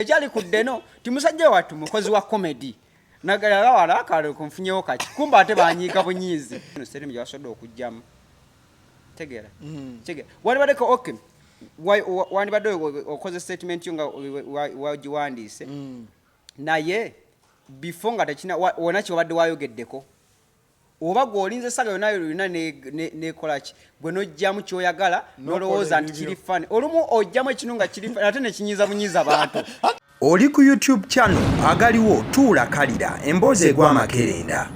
Ekyali ku ddeno ti musajja wattu mukozi wa comedy nagalawala akalo kunfunyewo kaki, kumba ate banyiiga bunyiizi. Serimu gyebasobodde okugjamu, tegeera, tegeera, wandibadde okay, wandibadde okoze statement yo nga wagiwandiise, naye before nga tekina wona kyewabadde wayogeddeko, oba gweolinze saga yonna yonna nekolaki, gwe nojjamu kyoyagala, nolowooza nti kiri funny. Olumu ojjamu ekinu nga kiri funny, ate nekinyiiza bunyiiza bantu. Oli ku YouTube channel agaliwo, tuula kalira emboozi egwa amakerenda.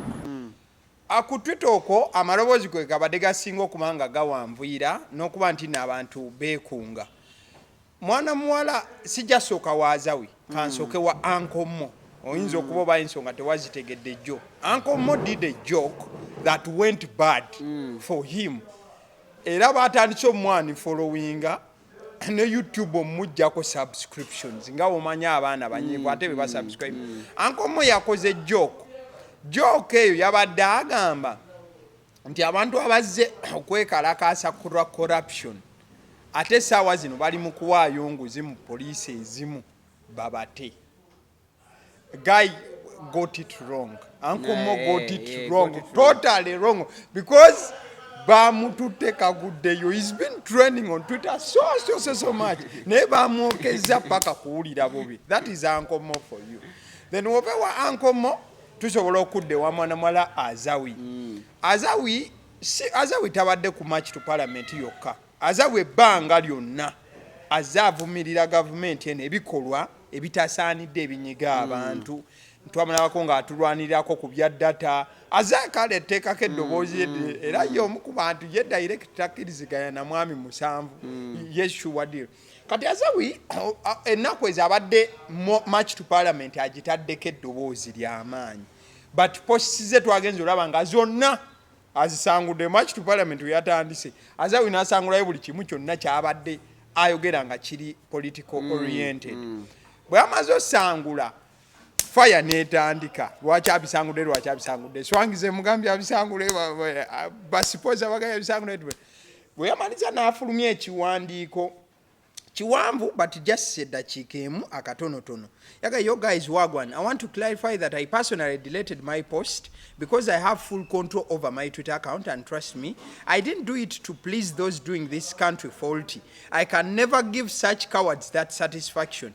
Ku Twitter okwo amaloboozi gwe gabadde gasinga okuba nga gawanvuyira n'okuba nti n'abantu beekunga. Mwana muwala, sijja sooka wa Azawi, kansooke wa Uncle Mo. Oyinza okuba oba ensonga tewazitegedde jjo. Uncle Mo did a joke that went bad for him, era batandise omwani followinga ne YouTube omuggyako subscriptions, nga womanyi abaana banyiivu ate be basubscribe. Uncle Mo yakoze joke. Joke eyo yabadde agamba nti abantu abazze okwekalakaasa ku lwa corruption, ate essaawa zino bali mu kuwaayo nguzi mu poliisi ezimu babate. Guy got it wrong. Uncle Mo got it wrong, got it wrong. Totally wrong, because bamututte kaguddeyo. He's been trending on Twitter so so so so much, naye bamwokeza paka kuwulira bubi. That is Uncle Mo for you. Then wobe wa Uncle Mo, tusobola okudda ewa mwana mwala Azawi. Azawi si Azawi tabadde ku March to Parliament yokka. Azawi ebbanga lyonna azze avumirira gavumenti eno, ebikolwa ebitasaanidde ebinyiga abantu. Twamulabako ng'atulwanirirako ku bya data. Aze kale etteekako eddoboozi era ye omu ku bantu ye direct takkiriziganya na mwami musanvu ye sure deal. Kati Azawi ennaku ezo abadde March to Parliament agitaddeko eddoboozi ly'amaanyi, but posts ze twagenza olaba nga zonna azisangudde. March to Parliament we yatandise, Azawi n'asangulayo buli kimu kyonna kyabadde ayogera nga kiri political oriented. Bwe yamaze osangula, fire netandika: lwaki abisangudde? Lwaki abisangudde? Swangize mugambye abisangule, basipoza bagambye abisangule. Bwe yamaliza n'afulumya ekiwandiiko kiwanvu, but just eddakiika emu akatonotono. Yaga, "Yo guys, wagwan. I want to clarify that I personally deleted my post because I have full control over my Twitter account, and trust me, I didn't do it to please those doing this country faulty. I can never give such cowards that satisfaction.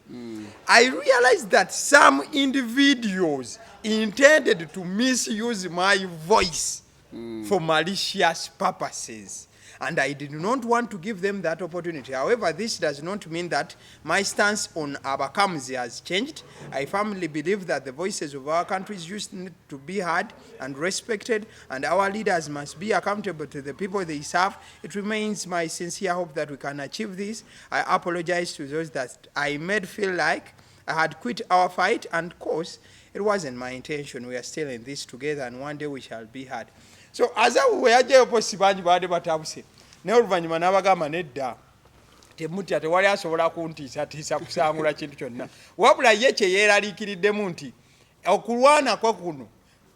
I realized that some individuals intended to misuse my voice for malicious purposes, and I did not want to give them that opportunity. However, this does not mean that my stance on Abakamuzi has changed. I firmly believe that the voices of our countries used need to be heard and respected, and our leaders must be accountable to the people they serve. It remains my sincere hope that we can achieve this. I apologize to those that I made feel like I had quit our fight and cause. It wasn't my intention. We are still in this together, and one day we shall be heard." So Azawi we yajjayo post, bangi baadde batabuse, naye oluvannyuma n'abagamba, "Nedda, temutya, tewali asobola kuntiisatiisa kusangula kintu kyonna." Wabula ye kye yeeraliikiriddemu nti okulwana kwe kuno,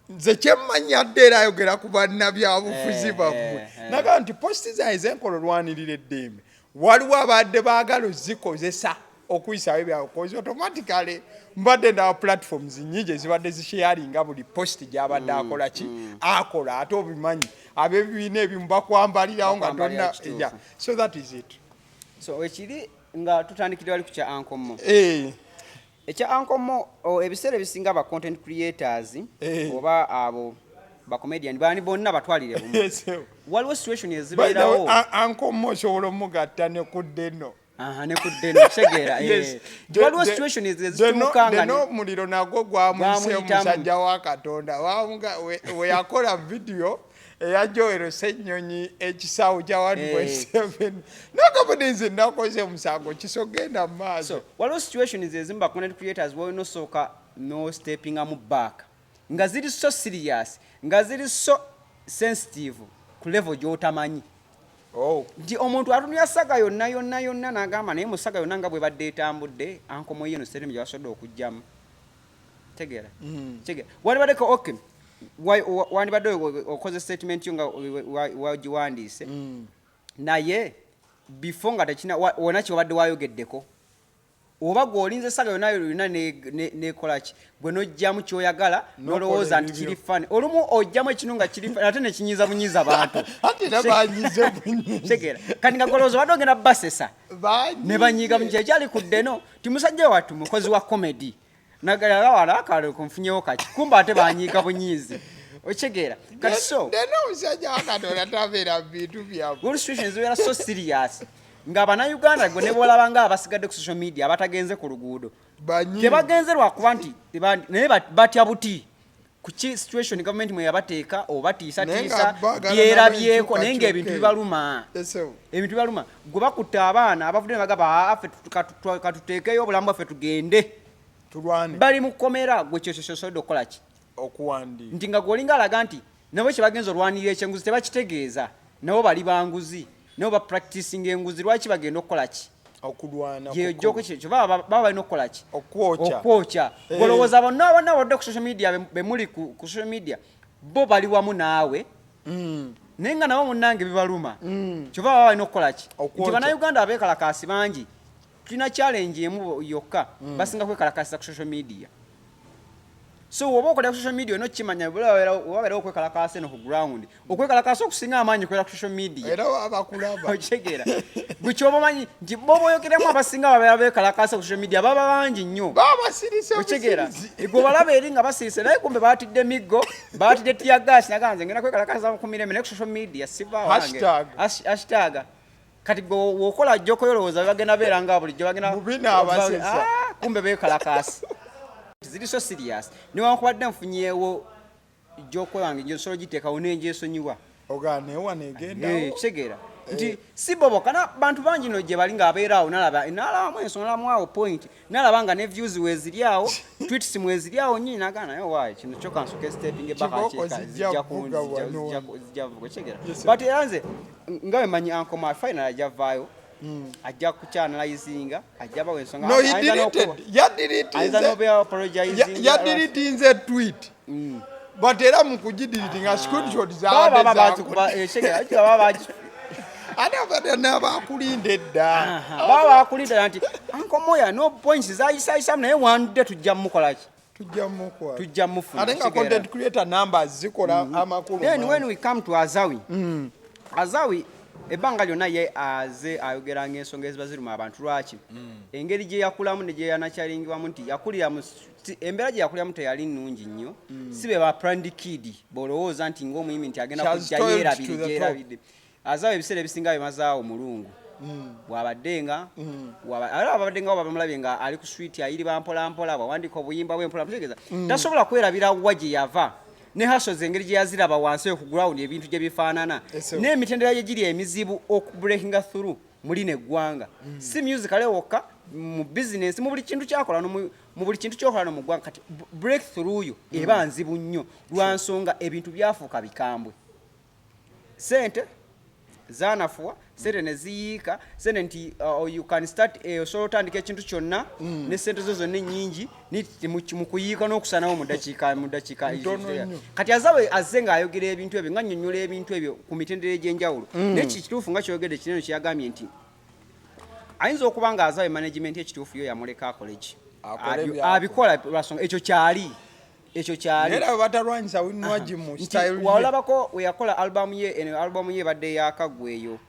nze kyemmanya dde era ayogera ku bannabyabufuzi bammwe, nagamba nti post zange zenkola olwanirira eddembe, waliwo abadde baagala ozikozesa okuyisaawo ebyakozi. Automatically mbadde ndaba platforms nyingi ezibadde zisharinga buli post gyabadde akola ki akola. Ate obimanyi ab'ebibiina ebimu bakwambalirawo nga Bakwambalira, tonna. kituufu. Yeah. So that is it. So ekiri nga tutandikire wali ku kya Uncle Mo. Ekya Uncle Mo, ebiseera ebisinga aba content creators oba abo bacomedian bani bonna batwalire bumu, waliwo situation By the way, ezibeerawo. Uncle Mo osobola omugatta ne ku Deno. Aha, ne ku Deno, kitegeera, eh. Yes. Waliwo situation ezituuka nga Deno omuliro nagwo gwamuyise. Gwamuyitamu. Omusajja wa Katonda we yakola video eya Joel Ssenyonyi ekisawo kya 1.7, nagamba nze nakoze omusango kisogenda mu maaso. So waliwo situations ezimu ba content creators wolina osooka no steppingamu back nga ziri so serious, nga ziri so sensitive ku level gy'otamanyi, nti omuntu atunula saga yonna yonna yonna n'agamba, naye mu saga yonna nga bwe badde etambudde, Uncle Mo yeno sterimu gye basobodde okugjamu. Tegeera, tegeera, wandibadde okay, wandibadde okoze statement yo nga wagiwandiise, naye before nga tekina wona kyewabadde wayogeddeko, Oba gwe olinze saga yonna yonna nekola ki, gwe n'ojjamu ky'oyagala, n'olowooza nti kiri funny. Olumu ojjamu ekinu nga kiri funny, ate nekinyiiza bunyiiza bantu. Ate era banyize bunyiizi. Tegeera, kati nga golowooza obadde ogenda basesa, ne banyiiga mu kyekyali ku ddeno ti musajja wattu mukozi wa comedy, nagalawala kale nfunyewo kaki, kumbe ate banyiiga bunyiizi. Okitegeera? Kati so Deno omusajja wa Katonda tabeera mu bintu byammwe. Waliwo situations zibeera so serious ng'Abannayuganda gwe ne bwolaba nga abasigadde ku social media abatagenze ku luguudo, Banyiivu. tebagenze lwakuba nti naye batya buti ku ki situation gavumenti mwe yabateeka. Naye nga obatiisatiisa baagala byerabyeko, naye nabo ng'ebintu enkyukakyuka. bibaluma. Esewo. Ebintu bibaluma. Gwe bakutte abaana abavudde ne bagamba, "Ah, ffe katuteekeyo obulamu bwaffe tugende Tulwane." Bali mu kkomera. Gwe kyekyo kyosobodde okukola ki? Okuwandiika. Nti nga gweolinga alaga nti nabo kyebagenza olwanirira ekyenguzi tebakitegeeza, nabo bali banguzi, nabo bapracticinga enguzi, lwaki bagenda okukola ki? Okulwana. Baba balina okukola ki? Okwokya. Okwokya. Eh. Golowooza bonna bonna badde ku social media, bemuli ku social media, bo bali wamu naawe, naye nga nabo munnange bibaluma. Kyova baba balina okukola ki? Nti Okwokya. Bannayuganda abeekalakaasi bangi, tulina challenge emu yokka, basinga kwekalakasisa ku social media. So woba okolera ku social media, olina okukimanya, wabeerawo okwekalakasa eno ku ground, okwekalakasa okusinga amaanyi kubeera ku social media. Era babakulaba. Okitegeera? Gwe kyoba omanyi nti boba oyogeremu, abasinga babeera bekalakasa ku social media baba bangi nnyo. Babasirise. Okitegeera? Busirizi. Gwe balaba eri nga basirise, naye kumbe batidde miggo, batidde teargas. Naga nze ngenda kwekalakasa ku mirembe, naye ku social media siva wange. Hashtag. Hashtag. Kati gwe wokola joke yolowooza bagenda beera nga bulijjo bagenda Mubi n'abasesa. Ah, kumbe bekalakasa ziri so serious. Newankubadde nfunyeewo joke wange, nsobola ogiteekawo nenjesonyiwa. Ogaa naye wano egendawo. Eh, kitegeera nti si bo bokka, bantu bangi no gye bali ng'abeera awo, nalaba nalabamu ensonga, nalabamu awo point, nalaba nga ne views weeziri awo, tweets mweziri awo nyini, nagaa naye waayi kino kyo kansoke stepping back. Kibooko zijja kuvuga wano wano. Zijja vuga, kitegeera? Yes, sir. But era nze nga bwe manyi Uncle Mo, final ajja vaayo, ajja kukyanalyzinga, ajja bawa ensonga. No, he Ayinza deleted. Ayinza n'okuba apologizing. Yadeletinze tweet, but era mu kugideletinga screenshot Baba zabadde baba zaku bazikuba, kitegeera, baba Ate abadde n'abakulinda edda. Baba bakulinda nti Uncle Moya no points zayisayisamu, naye one day tujja mukolaki? Tujja mukwata. Tujja mufuna. Ate nga kitegeera. content creator numbers zikola amakulu Then mangi. when we come to Azawi, Azawi ebbanga lyonna ye aze ayogeranga ensonga eziba ziruma abantu. Lwaki? Engeri gye yakulamu ne gye yanakyalingiwamu, nti yakulira mu embeera gye yakuliramu teyali nnungi nnyo. Si be ba planned kid bw'olowooza nti ng'omuyimbi nti agenda She has kujja toiled to yeerabire the top. gyerabidde. Azawi ebiseera ebisinga bimazaawo mulungu bw'abadde nga era abadde nga bamulabye nga ali ku street, ayiriba mpola mpola, bwawandika obuyimba bwe mpola. Mutegeeza tasobola kwerabira wa gye yava ne hustles engeri gye yaziraba wansi eyo ku ground, ebintu gye bifaanana, Ese. n'emitendera gye giri emizibu okubreakinga through muli neggwanga, si musical wokka, mu business, mu buli kintu kyakola, no mu buli kintu kyokola no mu ggwanga. Kati breakthrough yo eba nzibu nnyo lwa nsonga ebintu byafuuka bikambwe, sente zanafuwa, sente ne ziyiika, sente nti you can start, osobola otandika ekintu kyonna ne sente zo zonna ennyingi mu kuyiika n'okusanawo mu dakiika Ntono nnyo. Kati Azawe azze ng'ayogera ebintu ebyo, nga nnyonnyola ebintu ebyo ku mitendera egy'enjawulo. Naye kituufu nga kyogedde kinene kyeyagambye nti ayinza okuba nga Azawe management ekituufu yo yamuleka akole ki? Akole by'akola. Abikola lwasonga ekyo kyali, ekyo kyali. Naye era bwe batalwanyisa Winwaji mu Nti style ye. Walabako we yakola album ye, eno album ye ebadde yakaggwa eyo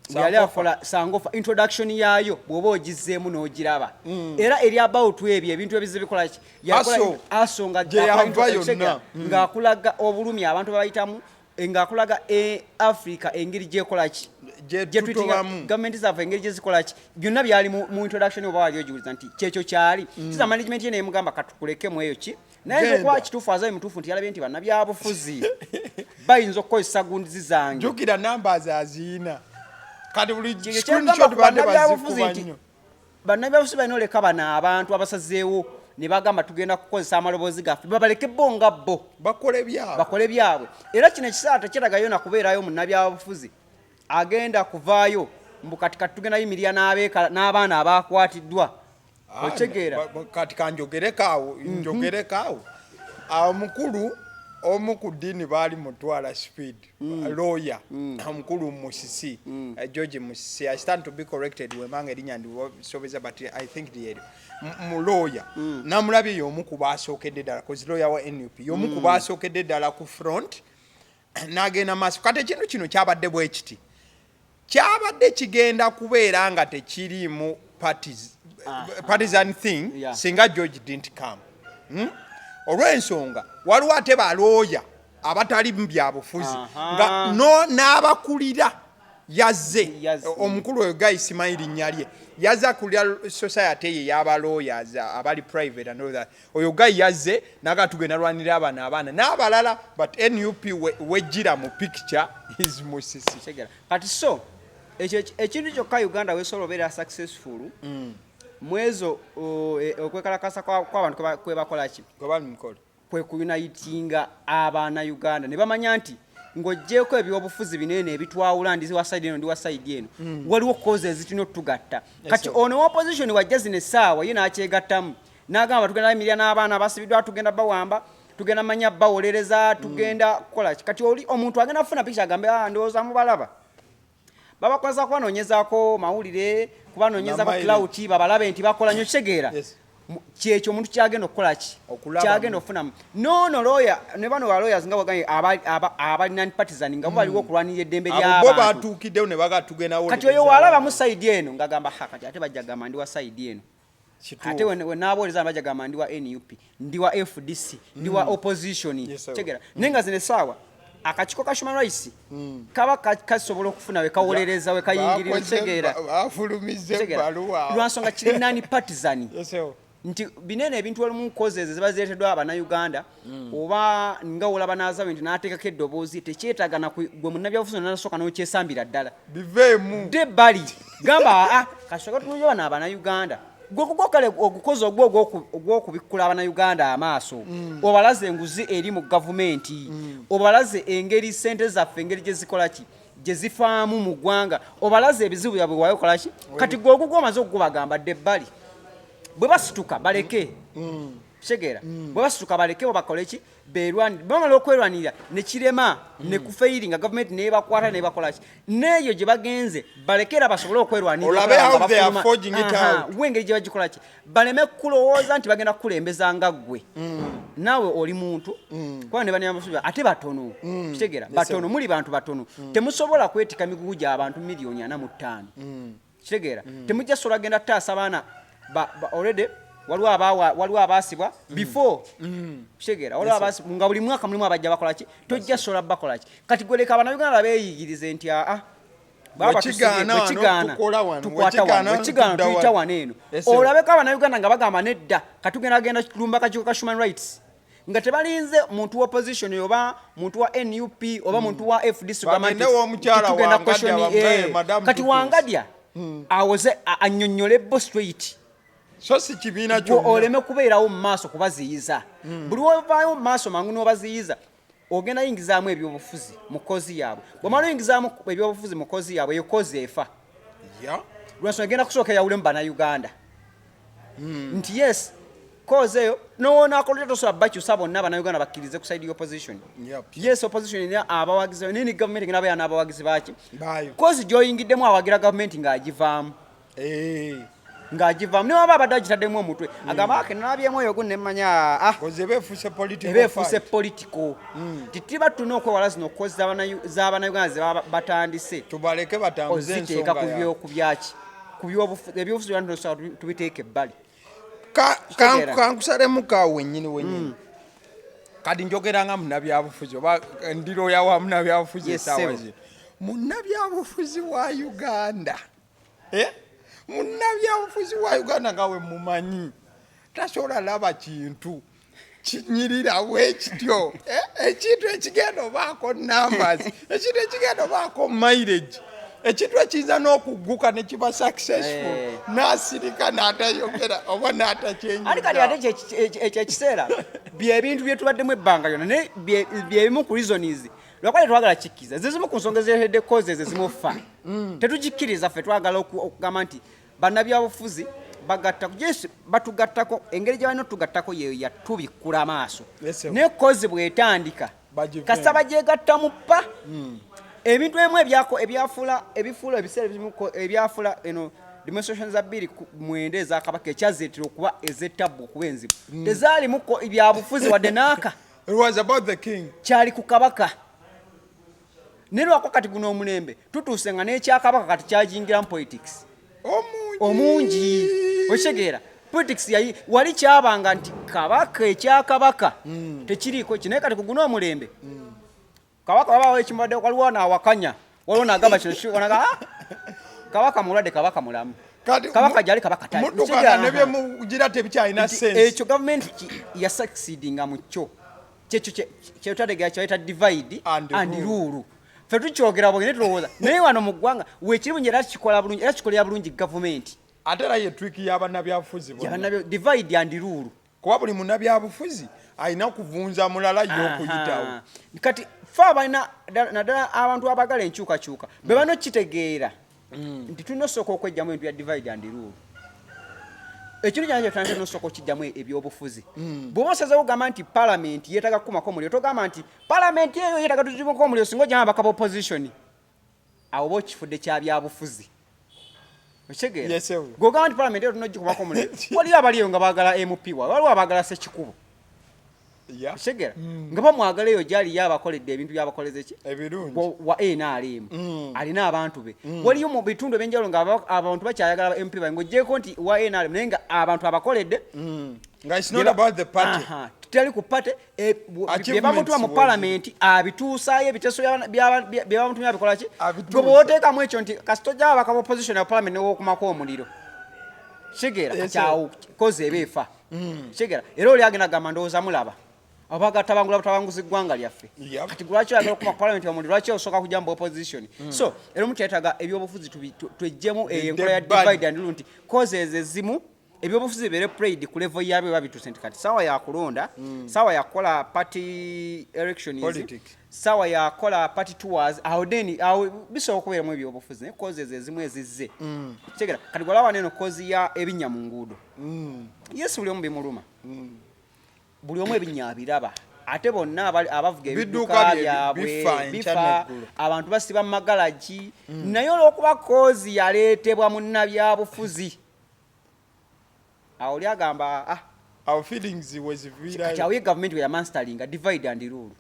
bwe yali Sankofa. akola Sangofa, introduction yaayo bw'oba ogizzeemu n'ogiraba, era eri about ebyo ebintu ebizibu bikola ki? Yakola Aso. aso nga Gye akola yava introduction, yonna. ng'akulaga obulumi abantu babayitamu, ng'akulaga Africa engeri gyekola ki, Gye gye tweetinga tutobamu. Gavumenti zaffe engeri gye zikola ki, byonna byali mu introduction. Oba wali ogiwuliza nti kyekyo kyali kiza management ye neyemugamba katukulekemu eyo ki. Naye nze Genda. okuba kituufu, Azawi mutuufu nti yalabye nti bannabyabufuzi bayinza okukozesa gundizi zange. Jjukira numbers aziina kati buli Kyekyo screenshot kyengamba ku badde bannabyabufuzi bazikuba nti nnyo. Bannabyabufuzi balina oleka bano abantu abasazeewo ne bagamba tugenda kukozesa amaloboozi gaffe, babaleke bo nga bo bakole byabwe. Bakole byabwe. Era kino ekiseera tekyeragayo na kubeerayo munnabyabufuzi agenda kuvaayo mbu kati kati tugenda yimirira n'abaana abakwatiddwa. Ah, Okitegeera? Kati kanjogereko awo, njogereko awo. Awo mukulu. Omu ku ddiini baali mutwala speed, lawyer omukulu Musisi, George Musisi. I stand to be corrected wemanga erinnya ndisobeza, but I think lyeryo. Mu lawyer namulabye y'omu ku baasookedde ddala, cause lawyer wa NUP y'omu ku baasookedde ddala ku front n'agenda maaso. Kati ekintu kino kyabadde bwe kiti, kyabadde kigenda kubeera nga tekiriimu partisan thing singa George didn't come, Olw'ensonga waliwo ate balooya abatali mu byabufuzi nga no n'abakulira yazze. Yazze. Omukulu oyo guy simanyi linnya lye, yazze akulira society ye y'abalawyers abali private and all that. Oyo guy yazze naga tugenda lwanira abaana, abaana n'abalala, but NUP wejjira mu picture is Musisi. Kitegeera. Kati so ekyo ekintu kyokka Uganda wesobola obeera successful mwezo okwekalakasa kw'abantu kwe bakola ki? Gwe bali mukolo. Kwe kuunitinga abaana Uganda ne bamanya nti ng'oggyeko ebyobufuzi binene ebitwawula, ndi wa side eno, ndi wa side eno, waliwo cause ezitulina otugatta. Kati sir. ono wa opposition wajja zino essaawa ye n'akyegattamu n'agamba tugenda yimirira n'abaana abasibiddwa, tugenda bawamba, tugenda manya bawolereza, tugenda kukola ki. Kati oli omuntu agenda kufuna picha agambe, "Ah, ndowooza mubalaba babakozesa kubanoonyezaako mawulire, kubanoonyezaako Namaire. clout, babalabe nti bakola nnyo." Kitegeera? Yes. Kyekyo omuntu kyagenda okukola ki? Okulabamu. Kyagenda okufunamu noono lawyer ne bano ba lawyers nga bwagambye abali non partisan nga bo baliwo okulwanirira eddembe Abo bo ly'abantu. batuukiddewo ne baga tugenda. Kati oyo walabamu side eno ng'agamba, ha, kati ate bajja gamba ndi wa side eno, ate wenaabwoleza bajja gamba ndi wa NUP, ndi wa FDC, ndi wa opposition. Yes, sir. Tegera, naye nga zino essaawa akakiiko ka human rights kaba kasobola okufuna wekawolereza, wekayingirira. Kitegeera? Bafulumiza Kitegeera? ebbaluwa. Lwansonga kiri non partisan Yes, sir. nti binene ebintu olumu cause ezo ziba zireeteddwa Abannayuganda oba nga olaba n'azabe nti n'ateekako eddoboozi tekyetaaga na gwe munnabyabufuzi nasooka n'okyesambira ddala. Biveemu. Dde ebbali, gamba, aa, kasooka tunuulire bano Abannayuganda. Gwe kugwo kale ogukozi ogwo ogw'okubikkula Abannayuganda amaaso, obalaze enguzi eri mu gavumenti, obalaze engeri sente zaffe engeri gye zikola ki, gye zifaamu mu ggwanga, obalaze ebizibu byabwe wayo kola ki. Kati gwe ogugwo omaze okugubagamba, dde ebbali, bwe basituka baleke. Kitegeera? Bwe basituka baleke bo bakole ki, berwanire. Bamala okwerwanirira nekirema nekufeiri nga gavumenti nebakwata nebakola ki, neeyo gye bagenze baleke era basobole okwerwanirira. Olabe okulaba nga how they are bafuluma. forging it out. Wengeri gye bagikola ki, baleme kulowooza nti bagenda kukulembeza nga ggwe. Naawe oli muntu, kuba ne banyamusubi ate batono. Kitegeera? Batono, muli bantu batono, temusobola kwetika migugu gy'abantu 45 miliyoni. Kitegeera? Temujja sobola genda taasa baana already waliwo waliwo abaasibwa before. Kitegeera? Waliwo abaasibwa nga buli mwaka mulimu abajja bakola ki, tojja sobola bakola ki. Kati gwe leka Abannayuganda beeyigirize nti aa, baba Bwe kigaana tusibye, wano, bwe kigaana, tukola wano, tukwata bwe wano, kigaana, bwe kigaana, tudda tuyita wano. wano eno. Yes, sir. Olabeko Abannayuganda nga bagamba nedda, katugenda genda kulumba kakiiko ka human rights nga tebalinze muntu wa opposition oba muntu wa NUP oba muntu wa FDC kugamba nti Bagende w'omukyala tugenda Wangadya question, bamugaye, Madam kati Tutuusi. Wangadya awoze annyonnyole bo straight. So si kibiina Gwe kyonna. oleme kubeerawo mu maaso kubaziyiza. Buli wovaayo mu maaso mangu n'obaziyiza, ogenda yingizaamu ebyobufuzi mu cause yaabwe. Bwomala oyingizaamu ebyobufuzi mu cause yaabwe, eyo cause efa. Lwansonga egenda kusooka eyawulemu Bannayuganda nti yes, cause eyo nonakolera tosobola bakyusa bonna Bannayuganda bakkirize ku side opposition. Yes, opposition erina abawagizi bayo, naye ne gavumenti egenda beera n'abawagizi baki. Baayo. Cause gy'oyingiddemu awagira gavumenti ng'agivaamu ng'agivaamu niwaba abadde agitaddemu omutwe agamba ake nalabyemu oyo gu nemmanya, ah, Cause eba efuuse political eba efuuse fight. Political. Tituba tulina okwewala zino cause z'Abannayuganda ze baba batandise. Tubaleke batambuze oziteeka ensonga ku yaabwe. ku byaki, ku ebyobufuzi byonna tusobola tubiteeka ebbali. Kitegeera. Kankusalemu kaawo wennyini wennyini. Kati njogera nga munnabyabufuzi oba ndi looya wa munnabyabufuzi Yes, essaawa sir. zino. Munnabyabufuzi wa Uganda, eh? Munnabyabufuzi wa Uganda nga we mumanyi tasobola laba kintu kinyirira bwe kityo, eh? Ekintu ekigenda obaako numbers, ekintu ekigenda obaako mileage, ekintu ekiyinza n'okugguka ne kiba successful, n'asirika n'atayogera oba Ati kati ate n'atakyenyuza. Ekyo ekiseera byebintu byetubaddemu ebbanga lyonna, naye byebimu ku reasons lwakuba tetwagala kikkiriza. Zezimu ku nsonga ezireetedde cause ezo ezimu ffa tetugikkiriza. Ffe twagala okugamba nti bannabyabufuzi Bagatta yes, batugattako engeri gye balina otugattako yeyo yatubikkula amaaso. Yes, sir. Naye cause bw'etandika, Bagiveemu. kasita bagyegatta mu pa ebintu ebimu ebyako ebyafuula ebifuula ebiseera ebimu ebyafuula eno demonstration za 2009 ezakabaka ekyazireetera okuba ez'ettabbu, okuba enzibu, tezaalimu byabufuzi wadde naaka. It was about the king. Kyali ku kabaka, naye lwako kati guno omulembe tutuuse nga n'ekyakabaka kati kyagingiramu politics omungi. Omungi, okitegeera? Politics yayi wali kyabanga nti kabaka, ekyakabaka tekiriiko ki, naye kati ku guno omulembe kabaka wabawo ekimubadde, waliwo naawakanya, waliwo naagamba kino onaga, "Ah, kabaka mulwadde, kabaka mulamu." Kati kabaka gyali, kabaka tali. Mutukana Okitegeera? ne byemugira tebikyalina Nti sense. Ekyo gavumenti yasucceedinga mu kyo, kyekyo kyetutategera kyayita divide and and rule. Rule. Ffe tukyogera bwogere tulowooza, naye wano mu ggwanga wekiri bungi, era kikola bulungi, era kikolera bulungi gavumenti. Ate era ye trick y'abannabyabufuzi bonna. Yabannabyo, divide and rule. Kuba buli munnabyabufuzi alina kuvunza mulala y'okuyitawo. Aha. Kati fe abalina naddala abantu abagala enkyukakyuka be balina okukitegeera nti tulina osooka okwejjamu ebintu bya divide and rule. Ekintu kyonna kyetutandise nosooka okijjamu ebyobufuzi. Bw'oba osazeewo ogamba nti palamenti yeetaaga kukumako omuliro, togamba nti palamenti eyo yeetaaga tuzibako omuliro singa ojjamu abaka b'opposition, awo oba okifudde kya byabufuzi, okitegeera? Yes, sir. Gw'ogamba nti palamenti eyo tulina ogikumako omuliro, waliyo abali eyo nga baagala MP waabwe, waliwo abaagala Sekikubo. Okitegeera? Nga bamwagala eyo gyali, ye abakoledde ebintu byabakoleze ki? Ebirungi. Wa NRM alina abantu be. Waliyo mu bitundu ebyenjawulo nga abantu bakyayagala ba MP bae, ng'ogyeko nti wa NRM, naye nga abantu abakoledde. Nga it's not about the party. Aha, tutali ku party, Achievements bye bamutuma mu was- palamenti abituusaayo, ebiteeso bye bamutumye abikola ki? Abituusa. Gwe bw'oteekamu ekyo nti kasita ojja abaka ba opposition ya palamenti newokumako omuliro, kitegeera? Yes, Kati awo cause eba efa, kitegeera? Era oli agenda gamba, ndowooza mulaba obaga tabangula butabanguzi ggwanga lyaffe. Kati lwaki oyagala okuma palamenti omuliro? Lwaki osooka kujja mu opposition? So era omuntu yetaaga ebyobufuzi tweggyemu eyo enkola ya Bidde divide and rule, nti cause ezo ezimu ebyobufuzi bibeere played ku level yabyo biba bituuse nti kati saawa yakulonda, saawa yakukola party elections, Politics. Saawa yakola party tours, awo then awo bisobola okubeeramu ebyobufuzi. Naye cause ezo ezimu ezizze, kitegeera? Kati gwalaba neno cause ya ebinnya mu nguudo, yes, buli omu bimuluma, buli omu ebinnya abiraba, ate bonna abavuga Bidduka ebidduka byabwe bifa enkya bifa, n'eggulo. Abantu basiba mu magalagi, naye olw'okuba cause yaleetebwa munnabyabufuzi, awo oli agamba, ah, Our feelings weziviirayo. Kati awo ye gavumenti weyamansitalinga divide and rule,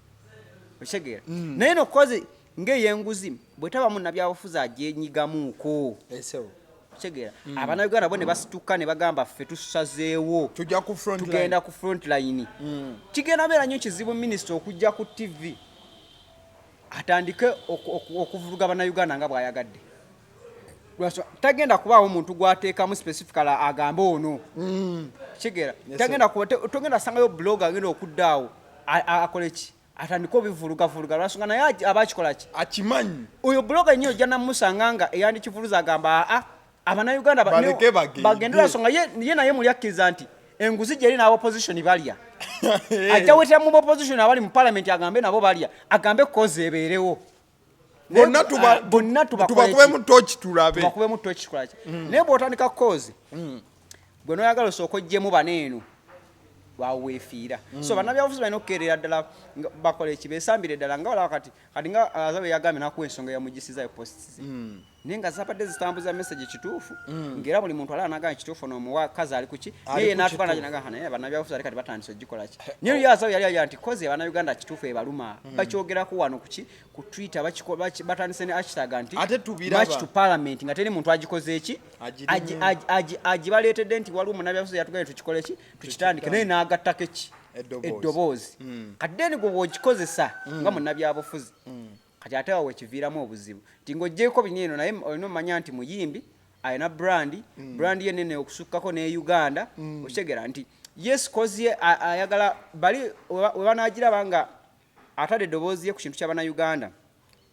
okitegeera? Naye no cause ng'ey'enguzi bwetaba munnabyabufuzi agyenyigamuuko, Esewo. okitegeera? Abannayuganda bo ne basituka ne bagamba, ffe tusazeewo tujja ku front line. Tugenda ku front line. Kigenda beera nnyo kizibu minisita okujja ku TV atandike okuvuluga bannayuganda nga bw'ayagadde. Tagenda kubaawo muntu gwateekamu specifically agambe ono, kitegeera? Yes, Tagenda togenda sangayo blog agenda okudda awo akole ki, atandike obivulugavuluga, lwasonga naye aba akikola ki? Akimanyi. Oyo blogger nnyo ojja namusanga nga eyandikivuluza agamba, aa, abannayuganda Baleke bagende. Bagende, lwasonga ye naye muli akkiriza nti enguzi gyeri n'aopposition balya, ajja wetera mu opposition abali mu parliament agambe nabo balya, agambe cause ebeerewo. Bonna Ah, bonna tubakole tubakubemu ki? toki tulabe. Tubakubemu toki tukola ki? Naye bw'otandika cause gwe noyagala osooka oggyemu bano eno, waweefiira. So bannabyabufuzi balina okukeerera ddala nga bakola eki, beesambire ddala nga olaba kati kati nga Azawi yagambye nakuwa ensonga yamugisizayo posts ze, naye nga zabadde zitambuza message kituufu, ng'era buli muntu alaba nagamba kituufu n'omuwakazi ali kuki, Ali naye ku natuka kituufu. Naga naye bannabyabufuzi ali kati batandise ogikola ki, naye oli Azawi yali agira nti cause bannayuganda kituufu ebaluma, bakyogerako wano kuki ku Twitter, batandise ne hashtag nti Ate tubiraba. March to parliament, nga teri muntu agikoze eki. Agirimu. Agibaleetedde nti waliwo munnabyabufuzi yatugambye tukikole ki, tukitandike, naye n'agattako eki? Eddoboozi. Eddoboozi. Kati then gwe bw'okikozesa nga munnabyabufuzi, kati ate awo wekiviiramu obuzibu nti ng'oggyeko bino eno, naye olina omanya nti muyimbi alina brand, brand ye nene okusukkako ne Uganda, okitegeera nti yes, cause ye ayagala bali we banagiraba nga atadde eddoboozi ye ku kintu ky'abannayuganda,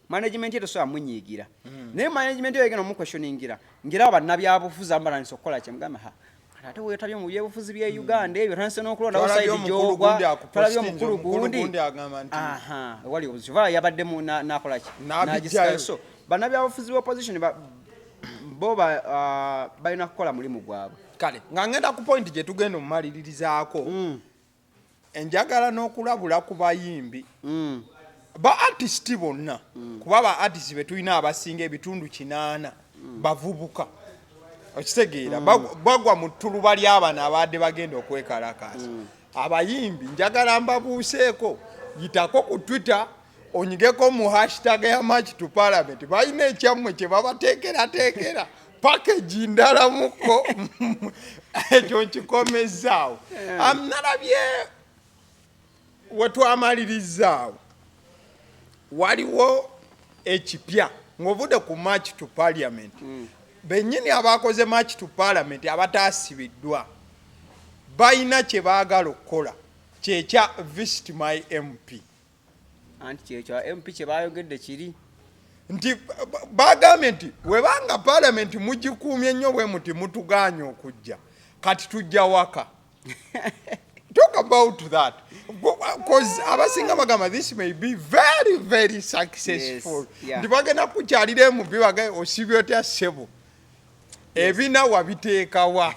management ye tosobola munyiigira, naye management ye egenda omuquestioningira ngera bannabyabufuzi abamu batandise okukola kyemugamba, ha, kati ate weetabye mu byebufuzi bye Uganda ebyo, otandise n'okulondawo Twalabye side omukulu gy'ogwa. gundi akupostinze, Twalabye omukulu omukulu gundi gundi agamba nti- aha, wali obuzibu vala yabaddemu n'akola ki? N'abijjayo. N'agisikayo. So bannabyabufuzi b'opposition bo balina kukola mulimu gwabwe. Kale nga ngenda ku point gye tugenda omumaliririzaako, enjagala n'okulabula ku bayimbi, ba artist bonna, kuba ba artist be tulina abasinga 8% bavubuka. Okitegeera? Bagwa mu ttuluba ly'abano abadde bagenda okwekalakaasa. Abayimbi njagala mbabuuseeko, yitako ku Twitter onyigeko mu hashtag ya March to Parliament. Balina ekyammwe kye babateekerateekera, package ndalamuko. Ekyo nkikomezaawo. Nalabye wetwamalirizaawo waliwo ekipya ng'ovudde ku March to Parliament. Bennyini abakoze March to Parliament abataasibiddwa balina kye baagala okukola, kyekya Visit My MP. Anti kyekyo MP kye bayogedde kiri. Nti bagambye nti webanga parliament mugikuumye nnyo bwe muti, mutugaanye okujja, kati tujja waka. Talk about that, because abasinga bagamba this may be very very successful. Nti bagenda kukyalira MP, bagaye osibye otya ssebo, ebina wabiteekawa?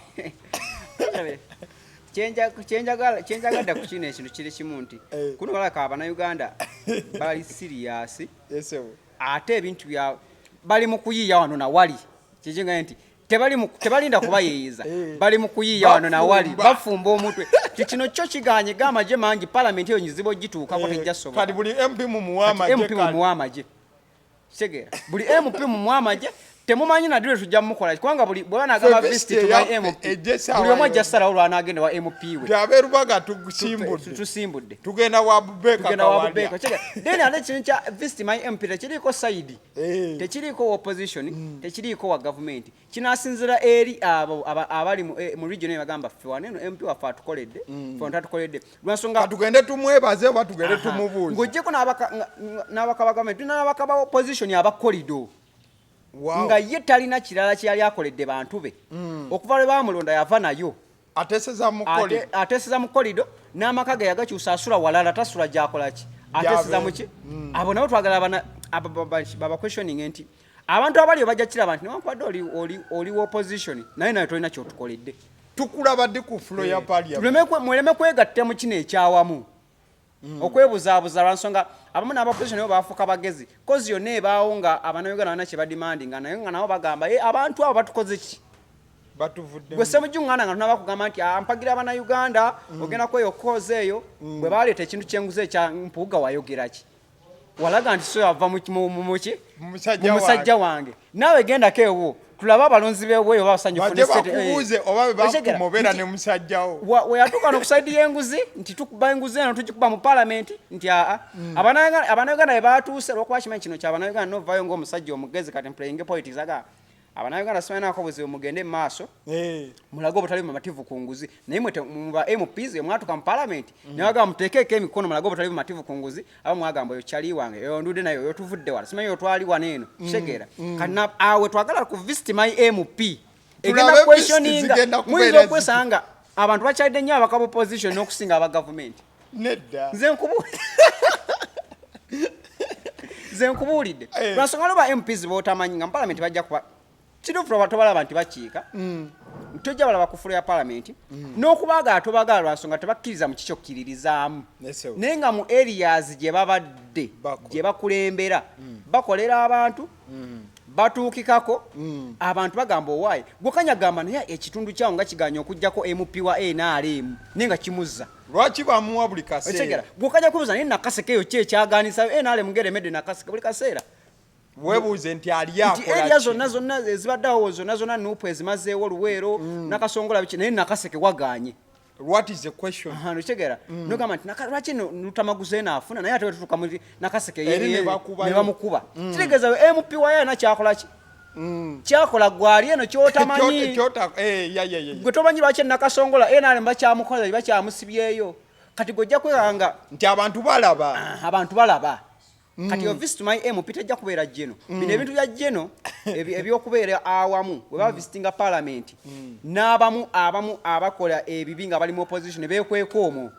Kyenjagadde ku kino ekintu kiri kimu nti kuno balaka Abannayuganda bali serious, ate ebintu bya bali mu kuyiiya wano nawali kikinga nti tebalinda kubayiiyiza. Bali mu kuyiiya wano nawali, bafumba omutwe ti kino kyo kiganye gamagye mangi, palamenti eyo nyizibu ogituukako, tejja soboka. Kati buli MP mumuwa amagye. MP mumuwa amagye, kitegeera? Buli MP mumuwa amagye, temumanyi naddi lwe tujja mumukola, kubanga buli bwe banagamba visit to my MP, buli omu ajja ssalawo lwanaagenda wa MP we. Abeerubaga tusimbudde. Tusimbudde. Tugenda wa Bubeeka. Tugenda wa Bubeeka. Then ate kintu kya Visit My MP tekiriiko side, tekiriiko opposition, tekiriiko wa gavumenti. Kinasinzira eri abo abali mu region eyo, bagamba ffe wano eno MP waffe atukoledde, ffe wano tatukoledde lwansonga. Tugende tumwebaze oba tugende tumubuuze. Ng'oggyeko n'abaka ba gavumenti, tulina n'abaka ba opposition aba corridor nga ye talina kirala kyeyali akoledde bantu be okuva lwe bamulonda, yava nayo. Ateseza mu corridor. Ateseza mu corridor n'amaka ge yagakyusa, asula walala, tasula gyakola ki, ateseza muki. Abo nabo twagala baba questioning nti abantu abali bajja kiraba nti newankubadde oli opposition, naye naye tolina kyotukoledde. Tukulaba ddi ku floor ya parliament? Muleme kwegatta mu kino ekyawamu okwebuzaabuza lwansonga abamu n'aba opposition nabo bafuuka bagezi, cause yonna ebaawo nga Abannayuganda balina kye bademandinga, naye nga nabo bagamba, "Eh, abantu abo batukoze ki?" Batuvudde. Gwe Ssemujjuŋŋanda nga tunaba kugamba nti, "Ah, mpagira Abannayuganda," ogenda kweyo cause eyo bwe baleeta ekintu ky'enguzi ekya Mpuuga, wayogera ki? Walaga nti so yava muki? Mu musajja. Mu musajja wange. Naawe gendako ewo tulabe abalonzi beweeyo basanyufu. Bajje bakubuuze oba be bakumobera ne musajjawo. Weyatuuka no ku side y'enguzi nti tukuba enguzi eno, tugikuba mu palamenti, nti aa, Abannayuganda bwe batuuse, olwokuba kimanyi kino kyabannayuganda, novayo ng'omusajja omugezi, kati mplaying politics, aga Abannayuganda simanako buzibu, mugende mu maaso, mulage obutali bumativu ku nguzi, naye mwe muba MPs emwatuka mu parliament naye bagamba muteekeeko emikono mulage obutali bumativu ku nguzi. Aba mwagamba oyo kyali wange, oyo ndudde naye, oyo tuvudde wala, simanyi oyo twali wano eno. Kitegeera? Kati awe twagala ku Visit My MP egenda Tulabe visit questioninga. zigenda kubeera. Muyinza okwesanga abantu bakyalidde nnyo abaka opposition n'okusinga aba gavumenti. Nedda. Nze nkubuulidde lwansonga loba MPs b'otamanyi nga mu palamenti bajja kuba kituufu tobalaba nti bakiika, tojja balaba ku floor ya palamenti n'okubaagala tobaagala lwansonga tebakkiriza mu kikyokkiririzaamu. Naye nga mu areas gye babadde, Bakola. gye bakulembera, bakolera abantu, batuukikako abantu, bagamba owaaye gwekanya gamba naye ekitundu kyawo nga kiganya okugjako MP wa NRM naye nga kimuzza. Lwaki bamuwa buli kaseera? Okitegera? Gwokanya kubuuza naye Nakaseke eyo ki ekyaganisa NRM ngeremedde Nakaseke buli kaseera? Weebuuze nti ali nti akola area ki? Zonna zonna ezibadde awo zonna zonna NUP ezimazeewo, Luweero, Nakasongola, biki, naye Nakaseke wagaanye. What is the question? Aha, nokitegeera? Nogamba nti lwaki no Lutamaguzi eno afuna, naye ate wetutuuka mu Nakaseke Eri ne bakubayo. Ne bamukuba. Kitegeeza we MP wayo alina kyakola ki, kyakola gwali eno kyotamanyi. Eh, ya. Gwe tomanyi lwaki Nakasongola NRM bakyamukola, bakyamusibyeyo. Kati gwe ojja kwekanga nti abantu balaba. Ah, abantu balaba. Kati yo Visit My MP tejja kubeera general. Bino ebintu bya general ebyokubeera awamu bwe bavisitinga parliament n'abamu abamu abakola ebibi nga bali mu opposition ne beekweka omwo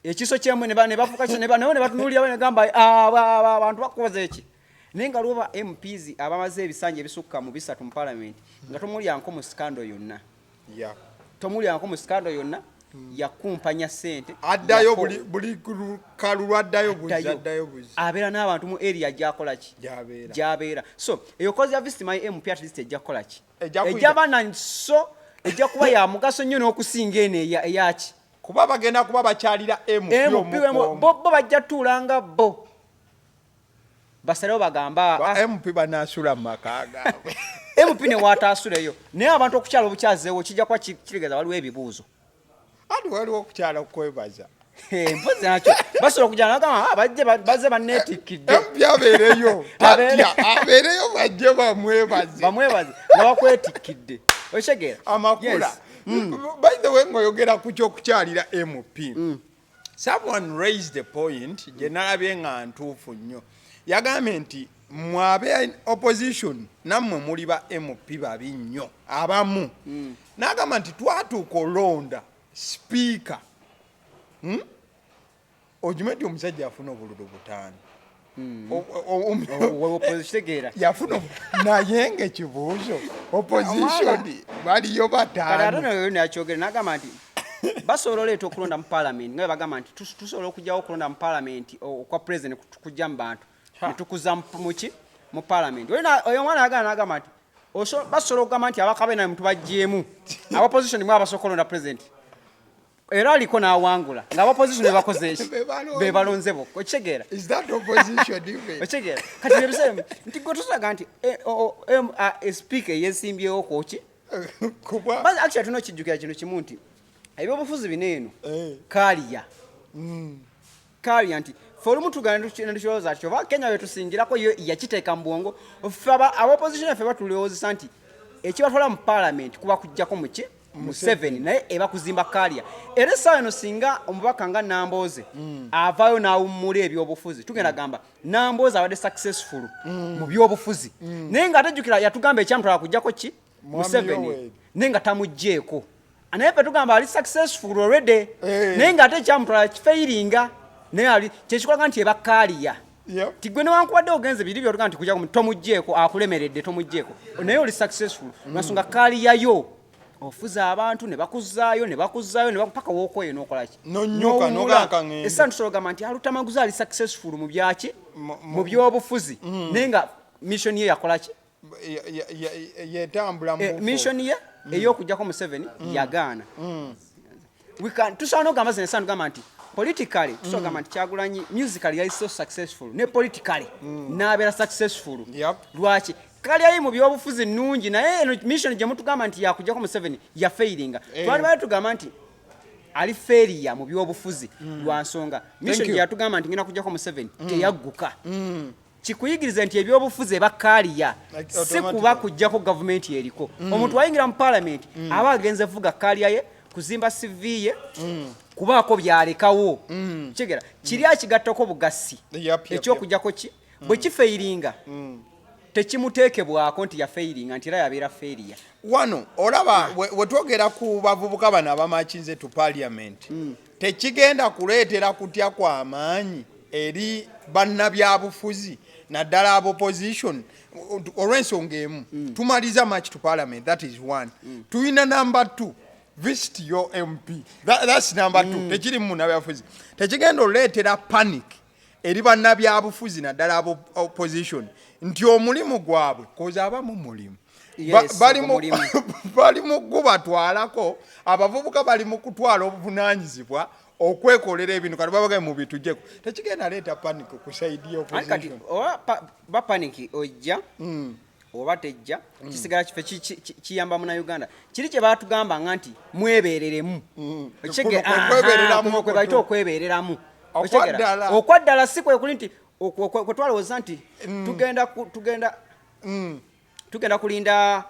ekiso kyemu ne bafuuka kiso nabo ne batunuulira ne gamba, "Aba abantu bakoze eki?" Naye nga lwoba MPs abamaze ebisanja ebisukka mu 3 mu parliament nga tomulyanko mu scandal yonna. Tomuwulirangako mu scandal yonna yakumpanya sente. Addayo buli kalulu addayo buzi. Addayo. Addayo buzi. Abeera n'abantu mu area gyakola ki? Gy'abeera. Gy'abeera. So eyo cause ya visit my MP at least ejja kukola ki? Ejja kuyita. Ejja ba so ejja kuba ya mugaso nnyo n'okusinga eno eyaki. Kuba bagenda kuba bakyalira MP MP omu. Bo bajja tuulanga bo basalewo bagamba Ba "Ah, MP banaasula mu maka gaabwe. MP ne waataasuleyo, naye abantu okukyala obukyazeewo kijja kuba kitegeeza waliwo ebibuuzo. Ati waliwo okukyala okwebaza. Mpozi nakyo basobola okujja nagamba, "Ah, bajje bazze banneetikkidde." MP abeereyo tatya, abeereyo bajje bamwebaze. Bamwebaze nga bakwetikkidde, okitegeera? Amakula. Yes. By the way, ng'oyogera ku kyokukyalira MP, someone raised the point gye nalabye nga ntuufu nnyo. Yagambye nti mwabe opposition nammwe muli ba MP babi nnyo abamu. N'agamba nti twatuuka olonda sipiika. Ogimanyi nti omusajja afuna obululu 5. Kitegeera. Yafuna naye nga ekibuuzo, opposition baliyo Kati ate 5. nayo nakyogere nagamba nti basobola oleeta okulonda mu parliament nga bwe bagamba nti tusobola okugyawo okulonda mu parliament okwa president kujja mu bantu netukuza muki mu parliament. Oyo omwana yagamba nagamba nti basobola okugamba nti abakabe naye mutubaggyemu, aba opposition mwe abasooka olonda president, era aliko n'awangula nga aba opposition bebakoze eki? Be balonze. Be balonze bokka, okitegeera? Is that opposition even? Okitegeera? Kati ebiseera nti gwe tosaga nti speaker eyesimbyewo koki. Kuba But actually tulina okijjukira kino kimu nti ebyobufuzi bino eno career career nti fe olumu tugenda netukirowooza nti oba Kenya wetusingirako yo yakiteeka mu bwongo. Ffe aba opposition ffe batulowoozesa nti ekibatwala mu parliament kuba kujjako muki Museveni, naye eba kuzimba career. Era essaawa eno singa omubaka nga Nambooze avaayo n'awummula ebyobufuzi, tugenda gamba Nambooze abadde successful mu byobufuzi, naye nga atejjukira yatugamba ekyamutwala kujjako ki? Mwami Museveni. Yoweri. Naye nga tamugjeeko, naye ffe tugamba ali successful already. Eh. Naye ng'ate ekyamutwala kifailinga, naye ali kyekikolaga nti eba career. Ti gwe newankubadde ogenze biri byotuga nti kujja tomugjeeko, akulemeredde, tomugjeeko, naye oli successful lwansonga career yo ofuza abantu ne bakuzaayo ne bakuzaayo ne paka wookoye n'okolaki. Nonnyuka, n'oganka ngende. Essaawa tusobola ogamba nti Alutamaguzi ali successful mu byaki? Mu Mu byobufuzi, naye nga mission ye yakolaki? Yetambula mu Eh, bufo. Mission ye ey'okujjako Museveni yagaana. Tusobola n'okugamba zino essaawa tugamba nti politically, tusobola okugamba nti Kyagulanyi musically yali so successful, ne politically n'abeera successful. Lwaki? Career ye mu byobufuzi nnungi, naye eno mission gye mutugamba nti yakujjako Museveni yafailinga. Eh. Twali bali tugamba nti ali failure mu byobufuzi lwa nsonga mission you. gye yatugamba nti ngenda kujjako Museveni teyagguka. Kikuyigirize nti ebyobufuzi eba career, Like si automatically. kuba kujjako gavumenti eriko. Omuntu wayingira mu parliament aba agenze vuga career ye, kuzimba CV ye, kubaako byalekawo. Kigera kiri akigattako bugasi ekyokujjako ki bwe kifailinga tekimuteekebwako nti yafailinga, nti era yabeera failure. Wano olaba wetwogera ku bavubuka bano abamakinze to parliament, tekigenda kuleetera kutya kwamaanyi eri bannabyabufuzi naddala ab opposition, olw'ensonga emu: tumaliza march to parliament, that is one. Tulina number two, visit your MP. That's number two. Tekiri mu munnabyabufuzi, tekigenda oleetera panic eri bannabyabufuzi naddala ab opposition nti omulimu gwabwe koza abamu mulimu Yes, bali mu omulimu. Bali mu gubatwalako. Abavubuka bali mu kutwala obuvunanyizibwa okwekolera ebintu. Kati babaga mu bitujjeko, tekigenda leeta panic ku side Anti kati opposition? Oba ba panic ojja oba tejja, kisigala kife kiyamba munauganda kiri kye batugamba nga nti mwebereremu. Kuno kwe kwebereramu. Kuno kwe bayita okwebereramu. Okwaddala. Okwaddala si kwe kuli nti kwe twalowooza nti tugenda kulinda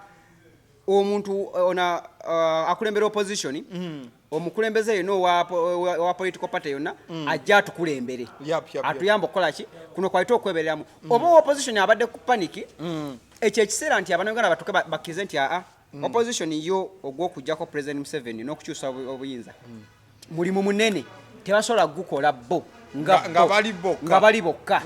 omuntu ona akulembera opposition, omukulembeze yenna owa political party yonna ajja atukulembere, Yap, yap, yap. atuyamba okukola ki. Kuno kwalita okwebereramu. Oba owa opposition abadde ku panic, ekyo ekiseera nti abannayuganda batuke bakkirize nti aa, opposition yo ogw'okuggyako President Museveni n'okukyusa obuyinza mulimu munene, tebasobola gukola bo Nga bali bokka. Nga bali bokka.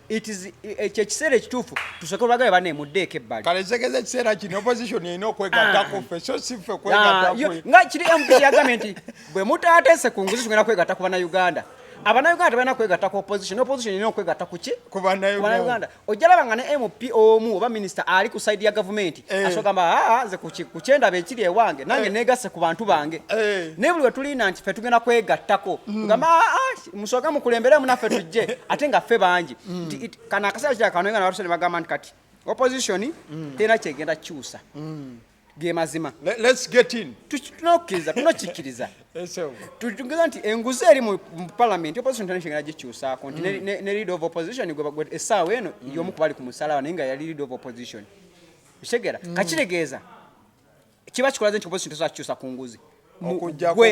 It is ekyo ekiseera ekituufu tusooke olwagabe baneemuddeeko ebbali. Kale nsekeza ekiseera kino opposition erina okwegatta ku ffe, so si ffe kwegatta Ah, nga kiri MP yagambye nti bwe mutaateese ku nguzi tugenda kwegatta ku Bannayuganda. Abannayuganda tebalina kwegatta ku opposition, opposition erina okwegatta ku ki? Ku Bannayuganda. Ojja laba nga ne MP omu oba minisita ali ku side ya gavumenti asobola gamba, aa nze ku kyendaba ekiri ewange nange neegasse ku bantu bange. Naye buli we tulina nti ffe tugenda kwegattako, tugamba, aa musooke mukulemberemu naffe tujje, ate nga ffe bangi. Nti kano akaseera kira kano nga nabatuse ne bagamba nti kati opposition terina kyegenda kukyusa. Ge mazima. Let's get in. Tunokkiriza, tunokikkiriza. Eso. Tugeza nti enguzi eri mu parliament, opposition terina kyegenda gikyusaako. Nti ne leader of opposition gwe essaawa eno y'omu ku bali ku musalaba, naye nga yali leader of opposition. Kitegeera? Kakitegeeza kiba kikolaze nti opposition tesobola kukyusa ku nguzi. Okuggyako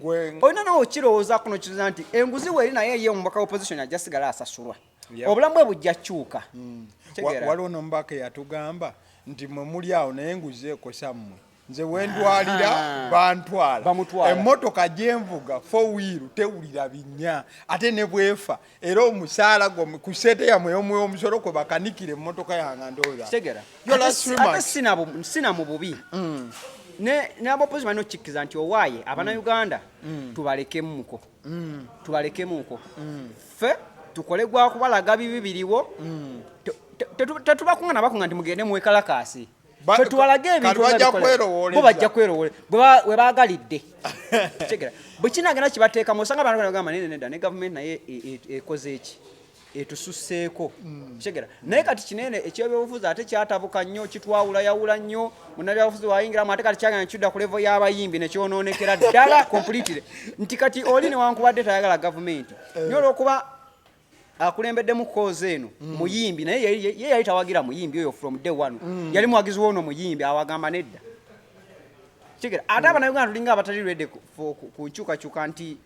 gwe Olina nawe okirowoozaako n'okirowooza nti enguzi weeri, naye ye omubaka wa opposition ajja sigala asasulwa. Obulamu bwe bujja kyuka. Kitegeera? Waliwo n'omubaka eyatugamba nti mwe muli awo naye enguzi ekosa mmwe, nze wendwalira bantwala. Bamutwala. Emmotoka gyenvuga four wheel tewulira binnya, ate ne bwefa era omusaala gwo ku ssente yammwe y'omuwa omusolo kwe bakanikira emmotoka yange, ndowooza. Kitegeera? Your last Ate remarks. sina mu bubi. Ne abopposition balina okukikkiriza nti owaaye Abannayuganda tubalekemuko. Tubalekemuko. Ffe tukole gwa kubalaga bibi biriwo. Tetubakunga nabakunga nti mugende muwekalakaasi. Ffe tubalage ebintu Kati bajja nga bikola. kwerowooleza. Bo bajja kwerowooleza. Bwe baagalidde. Kitegeera? Bwe kinaagenda kibateekamu, osanga abantu bagamba nene nedda ne gavumenti naye ekoze eki? Etususseeko. Kitegeera? Naye kati kinene ekyebyobufuzi ate kyatabuka nnyo, kitwawulayawula nnyo. Munnabyabufuzi wayingiramu ate kati kyagenda kidda ku level y'abayimbi ne kyonoonekera ddala completely. Nti kati oli newankubadde tayagala gavumenti. Naye olw'okuba akulembeddemu cause eno muyimbi, naye ye yali tawagira muyimbi oyo from day one. Yali muwagizi w'ono muyimbi, awagamba nedda. Kitegeera? Ate Abannayuganda tulinga abatali ready ku nkyukakyuka nti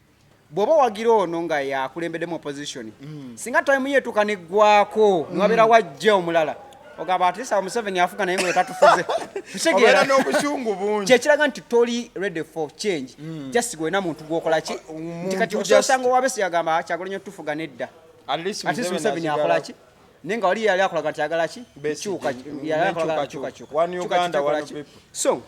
bw'oba owagira ono nga yakulembeddemu opposition, singa time ye etuuka neggwako ne wabeera wajja omulala, ogamba at least awo Museveni afuga naye ng'oyo tatufuze. Kitegeera? Obeera n'obusungu bungi. Kyekiraga nti toli ready for change. Just gwe olina muntu gw'okola ki? Nti kati Omuntu osobola osanga owa Besigye agamba, Kyagulanyi otufuga nedda. At least At least Museveni Museveni asigala akola ki? Naye nga wali yali akolaga nti ayagala ki? Besigye. Kyuka, yali akolaga N'enkyukakyuka. kyukakyuka. One Kyuka Uganda, kitekola one ki? people. So,